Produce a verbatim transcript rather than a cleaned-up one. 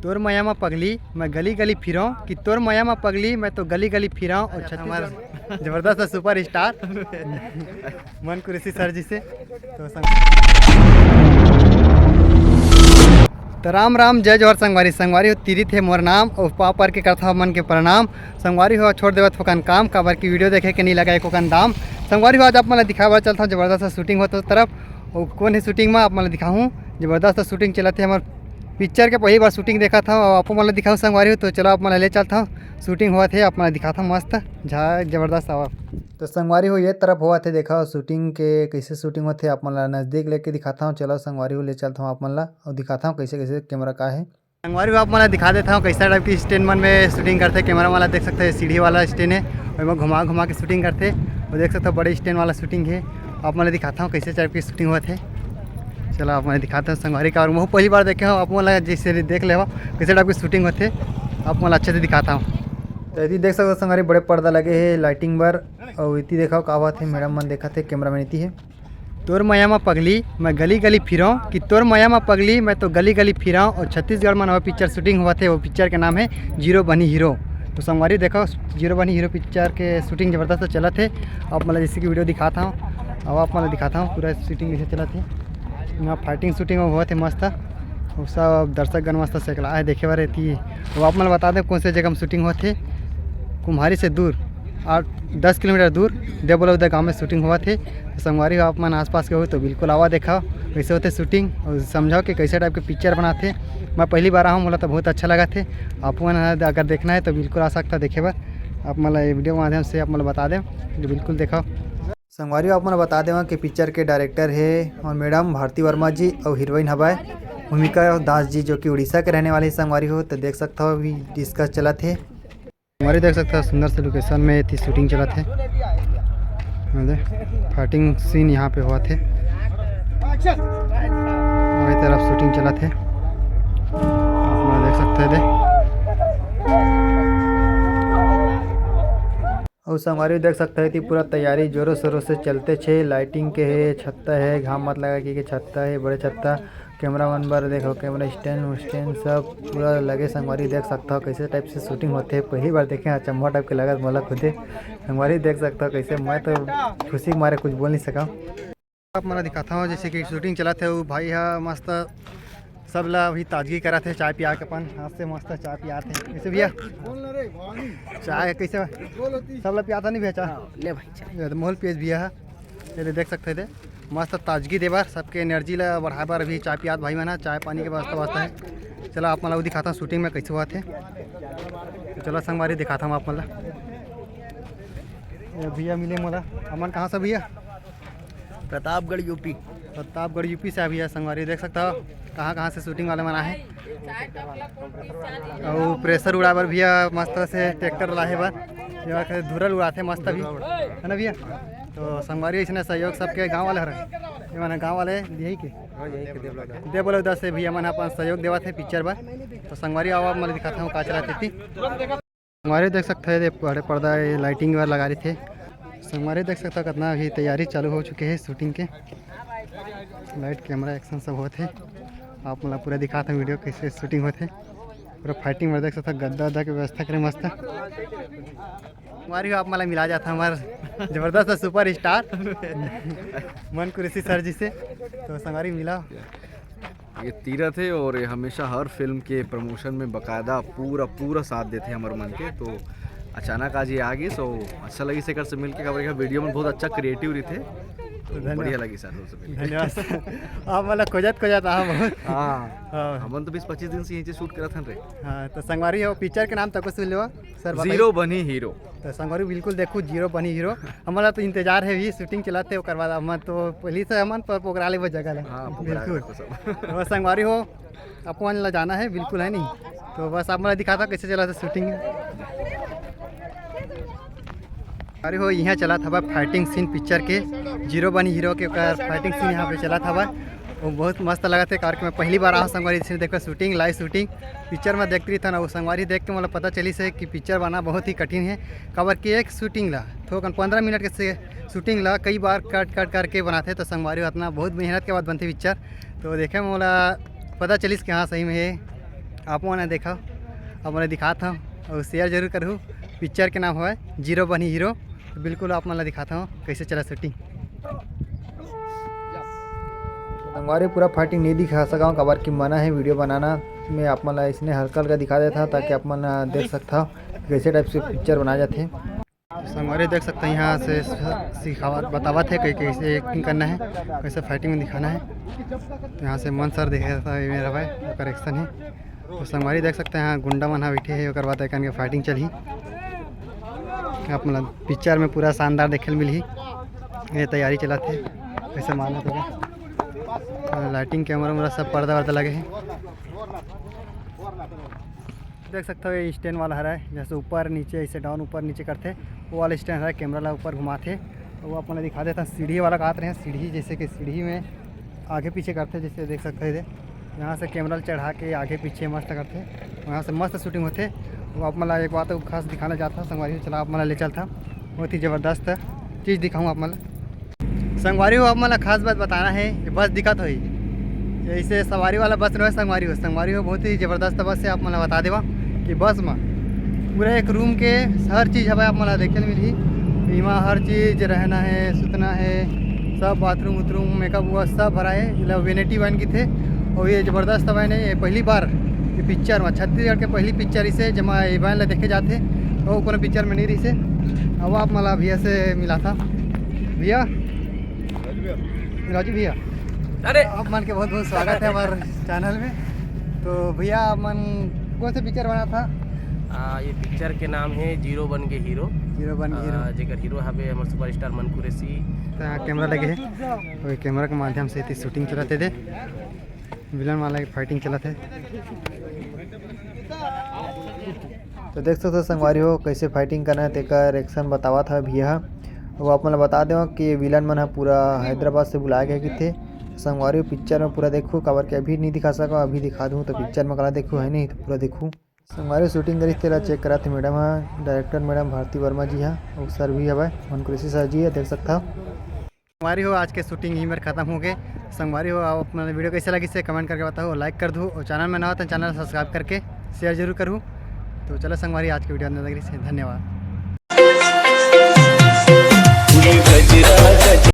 तोर मया म पगली मैं गली गली फिरौं, कि तोर मया म पगली मैं तो गली गली फिरौं। और छत्तीसगढ़ जबरदस्त सुपर स्टार मन कुरैशी सर जी से। तो संग-, तो राम राम, जय जोहार संगवारी। संगवारी हो, तीरिथ हे मोर नाम, और पाँव पर के करथौं मन के प्रणाम। संगवारी हो, छोड़ देवत होकन काम, काबर की वीडियो देखे के नहीं लगा एको कन दाम। संगवारी हो, आज आप मन ला दिखाए बर चलथौं जबरदस्त शूटिंग होत तरफ। और कौन है शूटिंग में, आप मन ला दिखाहूँ। जबरदस्त शूटिंग चलत हे, हमर पिक्चर के पहली बार शूटिंग देखत हौं, और आपो मन ला दिखाहूँ संगवारी हो। तो चलो, आप मन ला ले चलथौं, शूटिंग होवत हे, आप मन ला दिखाथौं मस्त, झा जबरदस्त आवा। तो संगवारी हो, ये तरफ होवत हे, देखा शूटिंग के कैसे शूटिंग होत हे, आप मन ला नजदीक लेके दिखाथौं। चलो संगवारी हो, ले चलथौं आप मन ला और दिखाथौं कैसे कैसे कैमरा का है। संगवारी हो, आप मन ला दिखा देथौं कैसा टाइप की स्टैंड मन में शूटिंग करथे। कैमरा वाला देख सकते हैं, सीढ़ी वाला स्टैंड है, ओमा घुमा घुमा के शूटिंग करथे। और देख सकते हो, बड़े स्टैंड वाला शूटिंग है। आप मन ला दिखाथौं कैसे टाइप की शूटिंग होत हे। चलो, आप मन ला दिखाथौं संगवारी का, और मैं पहली बार देखे हौं, आप मन ला जैसे देख लेवा कैसे टाइप की शूटिंग होत हे, आप मन ला अच्छे से दिखाथौं। तो यदि देख सकते हो संगवारी, बड़े पर्दा लगे है लाइटिंग बर, और इति देखो का बात है, मैडम मन देखत हे, कैमरा मैन इति है। तोर मया म पगली मैं गली गली फिरौं, कि तोर मया म पगली मैं तो गली गली फिरौं। और छत्तीसगढ़ म नवा पिक्चर शूटिंग होवत हे, वो पिक्चर के नाम है जीरो बनी हीरो। तो संगवारी देखो, जीरो बनी हीरो पिक्चर के शूटिंग जबरदस्त चलत हे। आप मन ला जैसे कि वीडियो दिखात हौं, अब आप मन ला दिखात हौं पूरा शूटिंग कैसे चलत हे। यहाँ फाइटिंग शूटिंग होवत हे मस्त, वो सब दर्शक गण मस्त सेकला है देखे बर एती। वो आप मन ला बता दें कौन से जगह में शूटिंग होत हे, कुम्हारी से दूर आठ दस किलोमीटर दूर देवबलौदा गांव में शूटिंग होवत हे। तो संगवारी हो, आप मन आसपास के हो तो बिल्कुल आवा, देखा कैसे होथे शूटिंग और समझाओ कि कैसे टाइप के पिक्चर बनाथे। मैं पहली बार आहूँ, मोला तो बहुत अच्छा लगत हे। आप मन ह अगर देखना है तो बिल्कुल आ सकता देखे बर। आप मन ला ये वीडियो के माध्यम से आप मन ला बता दें कि बिल्कुल देखा। संगवारी हो, आप मन ला बता देवा कि पिक्चर के डायरेक्टर है और मैडम भारती वर्मा जी और हीरोइन हवाए भूमिका दास जी, जो कि उड़ीसा के रहने वाले संगवारी हो। तो देख सकता हो, अभी डिस्कस चलत हे। संगवारी देख सकता हो, सुंदर से लोकेशन में एती शूटिंग चलत हे। ये दे, फाइटिंग सीन यहाँ पे होवत हे, वही तरफ शूटिंग चलत हे, आप मन देख सकते हैं दे। अउ संगवारी देख सकते हैं कि पूरा तैयारी जोरों शोरों से चलते छे। लाइटिंग के है, छत्ता है, घाम मत लगा कि, कि छत्ता है, बड़े छत्ता। कैमरा मन बर देखो, कैमरा स्टैंड उस्टैंड सब पूरा लगे। संगवारी देख सकता हो कैसे टाइप से शूटिंग होते है, पहली बार देखे, अचंभा टाइप के लगत मोला खुदे। संगवारी देख सकता हो कैसे, मैं तो खुशी के मारे कुछ बोल नहीं सका। आप मन ला दिखाता हूँ जैसे कि शूटिंग चलत है, वो भाई हा मस्त सब ला अभी ताजगी करत है, चाय पिया के अपन हाथ से मस्त चाय पियात है। कैसे भैया, चाय कैसे सब ला पियाता नहीं भैया चाय? हाँ, ले भाई चाय। ये तो मोहल पेज भैया है, ये देख सकते थे मस्त ताजगी देबर सबके एनर्जी ला बढ़ाए बर अभी चाय पियात भाई मन ह, चाय पानी के व्यवस्था व्यवस्था है। चलो आप मन ला वो दिखाता हूँ शूटिंग में कैसे होवत हे। तो चलो संगवारी दिखाता हूँ आप मन ला। ये भैया मिले मोला, हमन कहाँ से भैया? प्रतापगढ़ यूपी। प्रतापगढ़ यूपी से अभी है संगवारी, देख सकता हो कहाँ कहाँ से शूटिंग वाले मन आए हैं। और प्रेशर उड़ाए बर भैया मस्त से ट्रैक्टर लाहे बर, ये वाला धुरल उड़ाते मस्त भी है ना भैया। तो संगवारी इसने सहयोग सबके गांव वाले हर, ये माने गांव वाले यही के देवलौदा से भैया मन अपन सहयोग देवत है पिक्चर बर। तो संगवारी आओ, आप मन दिखाता हूँ का चला थी। संगवारी देख सकते हैं, ये बड़े पर्दा, ये लाइटिंग वाला लगा रही थे। संगवारी देख सकते हो कितना अभी तैयारी चालू हो चुके हैं शूटिंग के। लाइट, कैमरा, एक्शन सब होत है। आप मतलब पूरा दिखाते हैं वीडियो कैसे शूटिंग होत है। पूरा फाइटिंग में देख सकते हो, गद्दा उद्दा की व्यवस्था करें मस्त। संगवारी हो, आप मला मिला जाता हमारे जबरदस्त सुपर स्टार मन कुरैशी सर जी से। तो संगवारी मिला। ये तीरथ है और ये हमेशा हर फिल्म के प्रमोशन में बाकायदा पूरा, पूरा साथ देते हैं हमारे मन के। तो अचानक आज ये आ गई, सो अच्छा लगी एकर से मिलके, काबर के वीडियो में बहुत अच्छा क्रिएटिव रही थे। तो धन्यवाद। बढ़िया लगी सर, सबसे पहले। धन्यवाद सर। आप वाला खोजत खोजत आ बहुत। हाँ। हाँ। हमन तो बीस पच्चीस दिन से यहीं से शूट करत हन रे। हाँ, तो संगवारी हो, पिक्चर के नाम तको सुन लो सर, बताइए। जीरो बनी हीरो। तो संगवारी बिल्कुल देखो, जीरो बनी हीरो। हमन ला तो इंतजार है भी, शूटिंग चलाते, ओकर बाद हमन तो पहले से हमन पर पकड़ा लेबो जगह ला। हाँ, पकड़ा बिल्कुल। रखो सब। तो बस संगवारी हो, अपन ला जाना है, बिल्कुल है नहीं। तो बस आप मला दिखाता कैसे चला था शूटिंग। अरे हो, यहाँ चला था फाइटिंग सीन पिक्चर के, जीरो बनी हीरो के ओकर फाइटिंग सीन यहाँ पे चला था। वो बहुत मस्त लगत हे, काबर कि मैं पहली बार आया हूँ संगवारी, जिसने देखो शूटिंग, लाइव शूटिंग पिक्चर में देखते रहिथन। वो संगवारी देख के मोला पता चलिस हे कि पिक्चर बनाना बहुत ही कठिन हे, काबर कि एक शूटिंग ला थोकन पंद्रह मिनट के से शूटिंग ला कई बार कट कट करके बनाथे, तो संगवारी हो अतना बहुत मेहनत के बाद बनथे पिक्चर। तो देखे मोला पता चलिस कि हाँ, सही में हे। आप मन देखा, आप मन दिखात हूँ और शेयर जरूर करहू। पिक्चर के नाम हवय जीरो बनही हीरो। तो बिल्कुल आप मन ला दिखात हूँ कैसे चला शूटिंग। संगवारी पूरा फाइटिंग नहीं दिखा सका हूँ, काबर कि मना है वीडियो बनाना। मैं आप मन ला इसने हल्का हल्का दिखा देता हूँ, ताकि आप मन देख सकता हो कैसे टाइप से पिक्चर बनाया जाते। संगवारी देख सकते हैं, यहाँ से सिखावत बतावत है कि कैसे एक्टिंग करना है, कैसे फाइटिंग में दिखाना है। तो यहाँ से मन सर देखे था, ये मेरा भाई ओकर एक्शन है। तो संगवारी देख सकते हैं, यहाँ गुंडा मन हा बैठे हैं, ओकर बाद एकन के फाइटिंग चलही। आप मतलब पिक्चर में पूरा शानदार देखे ल मिलही। ये तैयारी चलत हे, कैसे मारना तेला। लाइटिंग, कैमरा वैमरा सब पर्दा वर्दा लगे हे। देख सकते हो, ये स्टैंड वाला हरा है, जैसे ऊपर नीचे, ऐसे डाउन ऊपर नीचे करते, वो वाला स्टैंड हरा है, कैमरा ला ऊपर घुमाते। वो आप मन ला दिखा देता, सीढ़ी वाला का आत रहे, सीढ़ी, जैसे कि सीढ़ी में आगे पीछे करते, जैसे देख सकते हो, ये यहाँ से कैमरा चढ़ा के आगे पीछे मस्त करते, यहाँ से मस्त शूटिंग होते। वो आप मन ला एक बात खास दिखाना चाहता, संगवारी हो, चला आप मन ला ले चलता, बहुत ही जबरदस्त चीज़ दिखाऊँ आप मन ला। संगवारी हो, आप मन ला खास बात बताना है, ये बस दिखत होही, ऐसे सवारी वाला बस रहे संगवारी हो। संगवारी हो, बहुत ही जबरदस्त बस है। आप मन ला बता देवा कि बस में पूरा एक रूम के हर चीज़ हवे, आप मन ला देखे ल मिलही। एमा हर चीज़, रहना है, सुतना है, सब बाथरूम उथरूम, मेकअप हुआ, सब भरा है। एला वेनिटी वैन किथे। और ये जबरदस्त हवे ने, ये पहली बार ये पिक्चर में, छत्तीसगढ़ के पहली पिक्चर इसे, जेमा ये वैन ला देखे जाथे, और कोनो पिक्चर में नहीं रहिसे। अब आप मन ला भैया से मिलाता। भैया, राजू भैया, अरे! आप मन के बहुत बहुत स्वागत है हमारे चैनल में। तो भैया, आप मन कौन से पिक्चर बना था? आ, ये पिक्चर के नाम है जीरो बन के हीरो। जीरो बन के हीरो। आ, जेकर हीरो हवे हमर सुपरस्टार मन कुरैशी। तो यहाँ कैमरा लगे है, वही कैमरा के माध्यम से इतनी शूटिंग चलाते थे, विलन वाला की फाइटिंग चलत हे। तो देख सकते हो संगवारी हो, कैसे फाइटिंग करना है, तेकर एक्शन बतावत हे भैया ह। वो आप मन ला बता देवा कि विलन मन ह पूरा हैदराबाद से बुलाए गए किथे। संगवारी हो, पिक्चर में पूरा देखू, काबर के अभी नहीं दिखा सका, अभी दिखा दूँ तो पिक्चर में कला देखू, है नहीं तो पूरा देखू। संगवारी शूटिंग करिस, तेला चेक करत हे मैडम ह, डायरेक्टर मैडम भारती वर्मा जी ह, अउ सर भी हवय, मन कुरैशी सर जी ह, देख सकत हव। संगवारी हो, आज के शूटिंग ही मेर खत्म हो गए। संगवारी हो, आप मन वीडियो कैसे लगिस हे कमेंट करके बताओ, लाइक कर दू और चैनल में नवा हो तो चैनल सब्सक्राइब करके शेयर जरूर करू। तो चलो संगवारी, आज के वीडियो अंदर लग रही है, धन्यवाद। ये गजरा गज